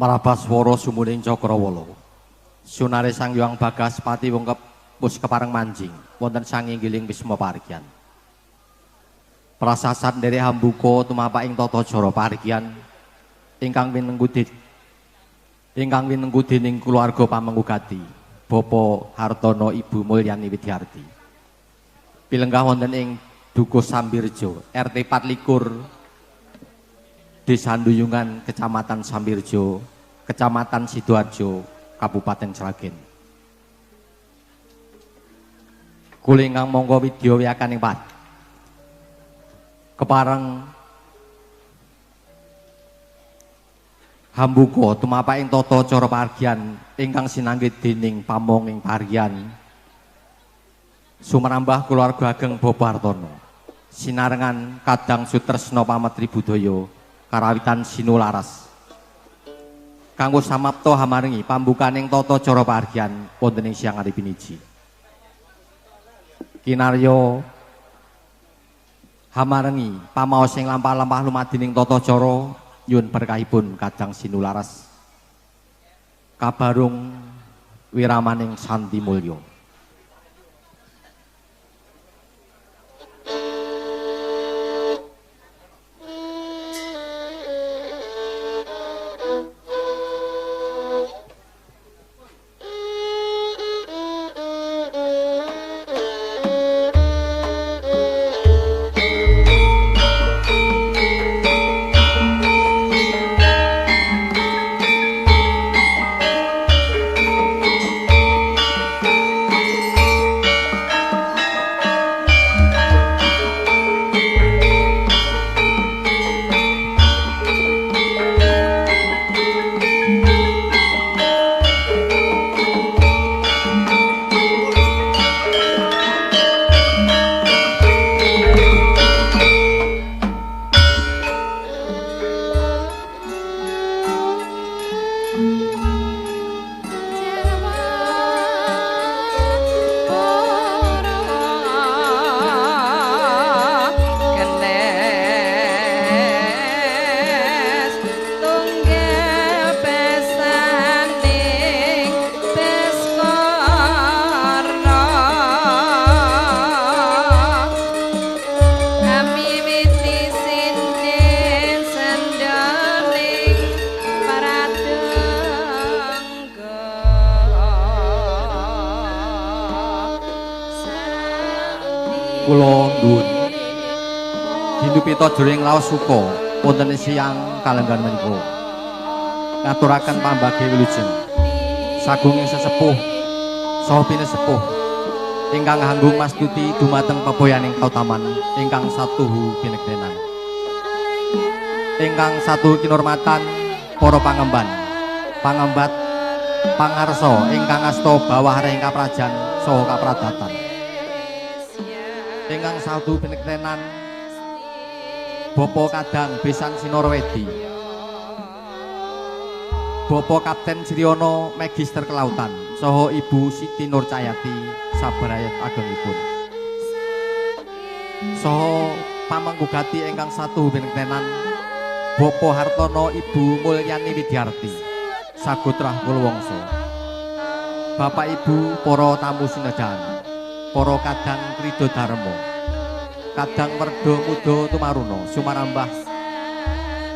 Marabaswara sumuning cakrawala. Sunare Sang Hyang Bagaspati wong wis kepareng manjing wonten sanginggiling Wisma Parigyan. Prasasan nderek hambuka tumapak ing tata cara parigyan ingkang winengku dening keluarga pamengku gati Bapak Hartono Ibu Mulyani Widyarti. Pilenggah wonten ing Dukuh Sambirjo, RT 24, Desa Duyungan, Kecamatan Sambirjo, Kecamatan Sidoarjo, Kabupaten Sragen. Kula ingkang mongko widya wiyakaning pat kepareng hambuka tumapak ing tata cara parigyan ingkang sinanggit dening pamong ing parigyan sumerambah keluarga ageng Bapak Hartono sinarengan Kadang Sutresna Pametri Budaya Karawitan Sinularas kanggo samapta hamarengi pambukaning tata cara parigyan wonten ing siang ari piniji. Kinarya hamarengi pamaos sing lampah-lampah lumadining tata cara nyuwun berkahipun Kadang Sinularas kabarung wiramaning santi mulya. Kula nuwun ginupita jroning laos suka wonten siang kalenggan menika ngaturaken pambagi wilujeng sagunging sesepuh saha pinesepuh ingkang hanggung mastuti dumateng pepoyaning kautaman ingkang satuhu pinektenan ingkang satuhu kinurmatan para pangemban pangembat pangarsa ingkang asta bawah ring kaprajan saha kapradatan ingkang satu pinektenan Bapak Kadang Besan Sinorwedi, Bapak Kapten Sriono Magister Kelautan saha Ibu Siti Nurcayati sabarayat agengipun saha pamengku gati ingkang satu pinektenan Bapak Hartono Ibu Mulyani Widyarti sagotrah Kulwangsa. Bapak Ibu para tamu sinedhan, para kadang Krida Dharma, kadang Werda Muda Tumaruna sumarambah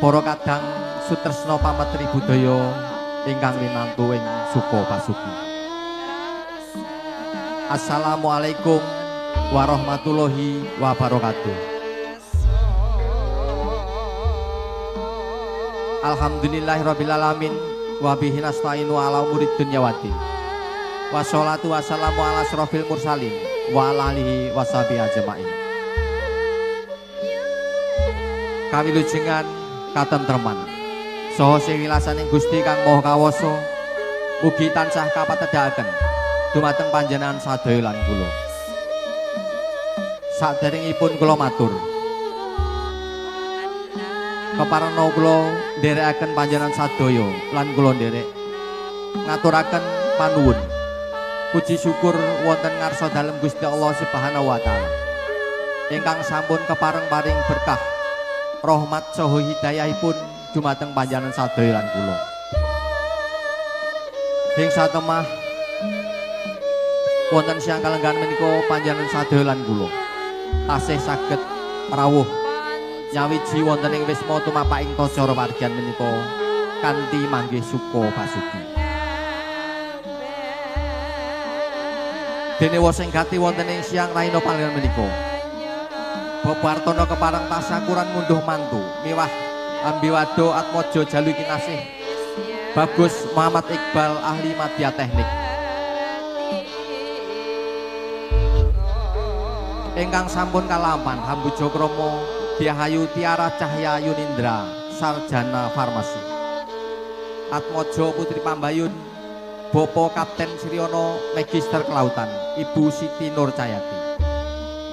para kadang Sutresna Pametri Budaya ingkang linantu ing Suka Basuki. Assalamualaikum warahmatullahi wabarakatuh. Alhamdulillahirabbil alamin wa bihi nasta'inu ala umurid dunya waddin. Wassalatu wassalamu ala asrofil mursalin wa ala alihi washabihi ajmain. Kawilujengan katentreman saha sing wilasaning Gusti kang Maha Kawasa mugi tansah kapatedhakaken dumateng panjenengan sadaya lan kula. Saderengipun kula matur keparena kula nderekaken panjenengan sadaya lan kula nderek ngaturaken panuwun puji syukur wonten ngarsa dalem Gusti Allah Subhanahu wa taala ingkang sampun kepareng paring berkah rahmat saha hidayahipun dumateng panjenengan sadaya lan kula. Ing satemah wonten siang kalenggahan menika panjenengan sadaya lan kula tasih saged rawuh nyawiji wonten ing wisma tumapaking tata cara pargian menika kanthi manggih suka basuki. Dene wosing gati wonten ing siang rahina palenggahan menika Bapak Hartono kepareng tasakuran ngunduh mantu miwah ambiwado atmojo jalu kinasih Bagus Muhammad Iqbal ahli madya teknik. Ingkang sampun kalampan hambuja krama Diahayu Tiara Cahya Yunindra sarjana farmasi. Atmojo Putri Pambayun Bapak Kapten Siriono Magister Kelautan Ibu Siti Nur Cayati.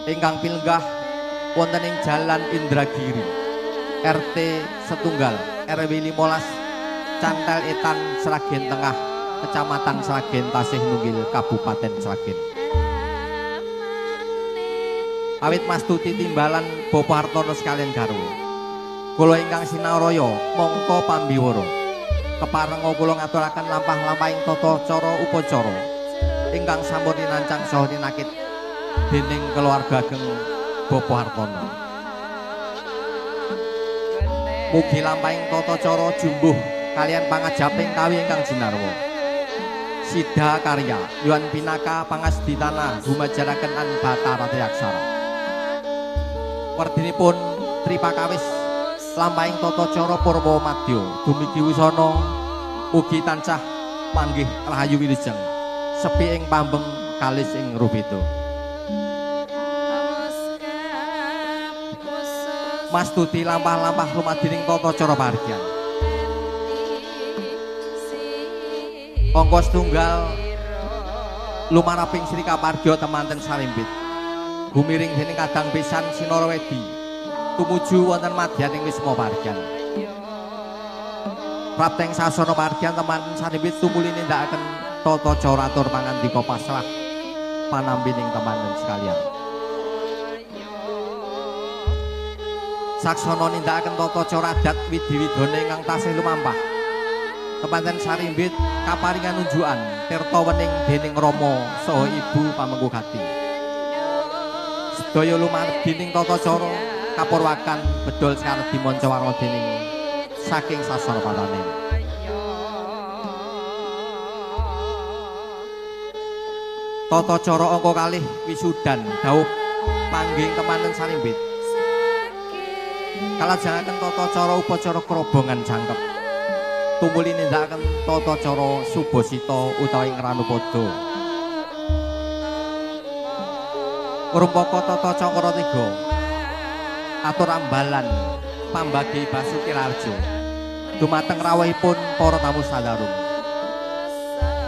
Ingkang pilenggah wonten ing Jalan Indragiri RT Setunggal RW 15 Cantel Etan Sragen Tengah Kecamatan Sragen Tasih Nunggil Kabupaten Sragen. Awit mastuti timbalan Bapak Hartono sekalian garwa. Kula ingkang sinauraya mongko pambiwara. Keparenga kula ngaturaken lampah-lampahing tata cara upacara ingkang sampun dinancang saha dinakit dening keluarga ageng Bapak Hartono. Mugi lampahing tata cara jumbuh kalian pangajaping kawi ingkang jinarwa. Sida karya yuan pinaka pangasditana humajaraken an Bathara Triaksara. Werdinipun tripakawis lampahing tata cara purwa madya dumugi wusana ugi tansah manggih rahayu wilujeng sepi ing pambeng kalis ing rubeda. Mastuti lampah-lampah lumadining tata cara pargian. Angka setunggal lumaraping Sri Kapargya temanten sarimbit gumiring dening kadang pisan Sinarawedi tumuju wonten madyaning wisma pargyan. Prapteng sasana pargyan temanten sarimbit tumuli nindakaken tata cara atur pangandika pasrah panampining temanten sekalian. Saksana nindakaken tata cara adat widhi-widhana ingkang tasih lumampah. Temanten sarimbit kaparingan unjukan tirta wening dening Rama saha Ibu pamengku gati. Sedaya lumardining tata cara kapurwakan bedol sakardi manca warna dening saking sasana patanen. Tata cara angka kalih wisudan dhaup panggih temanten sarimbit. Kalajengaken tata cara upacara krobongan jangkep. Tumuli nindakaken tata cara subasita utawi ngranupada. Rumpaka tata cakra tiga atur ambalan pambagi Basuki Raharja dumateng rawuhipun para tamu sadarum.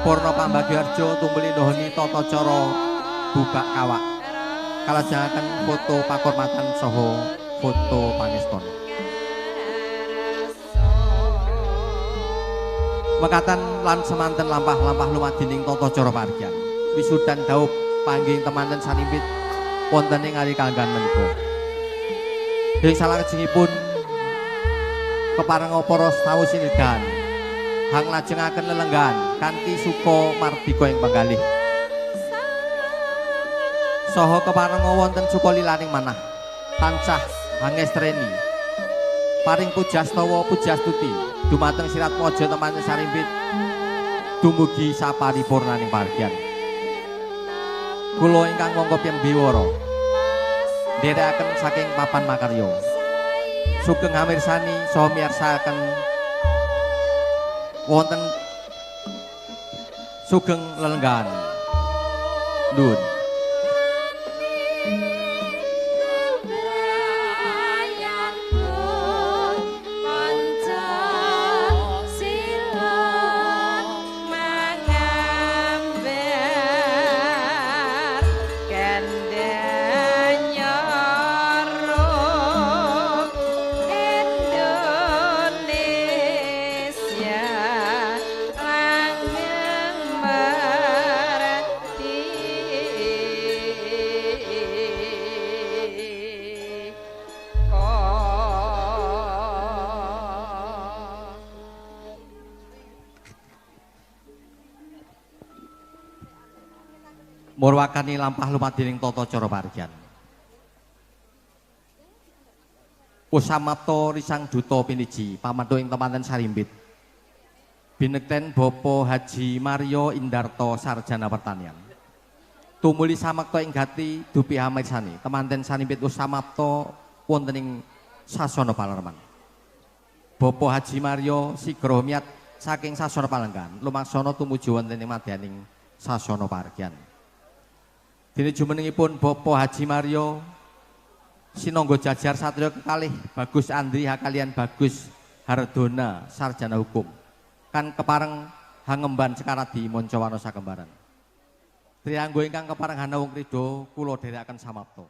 Purna pambagi harja tumuli nuhuni tata cara bubak kawak. Kalajengaken foto pakurmatan saha foto pangeston. Mekaten lan semanten lampah-lampah lumadining tata cara pargyan. Wisudan dhaup panggih temanten sanimbit wonten ing ari kalenggahan menika. Ing salajengipun keparenga para tamu sinedhan hang lajengaken lelenggahan kanthi suka mardika ing panggalih. Saha keparenga wonten sukalilaning manah tansah hangestreni paring pujastawa pujastuti dumateng Siratmaja temanten sarimbit dumugi saparipurnaning pargyan. Kula ingkang mongko piyambiwara nderekaken saking papan makarya. Sugeng hamirsani saha miyarsakaken wonten sugeng lelenggahan. Nuwun. Indonesia langgeng merdeka. Murwakani lampah lumadining tata cara parigyan. Usamapta risang duta piniji pamantu ing temanten sarimbit. Binekten Bapak Haji Mario Indarto Sarjana Pertanian. Tumuli samakta ing gati dupi hamirsani temanten sarimbit usamapta wonten ing sasana palerman. Bapak Haji Mario sigra miyat saking sasana palenggan lumaksana tumuju wonten ing madyaning sasana parigyan. Dene jumenengipun Bapak Haji Mario sinangga jajar satriya kekalih Bagus Andri hakalian Bagus Hardona sarjana hukum kan kepareng hangemban sekaradi manca wana sakembaran. Trianggo ingkang kepareng hanawung krida kula dherekaken samapta.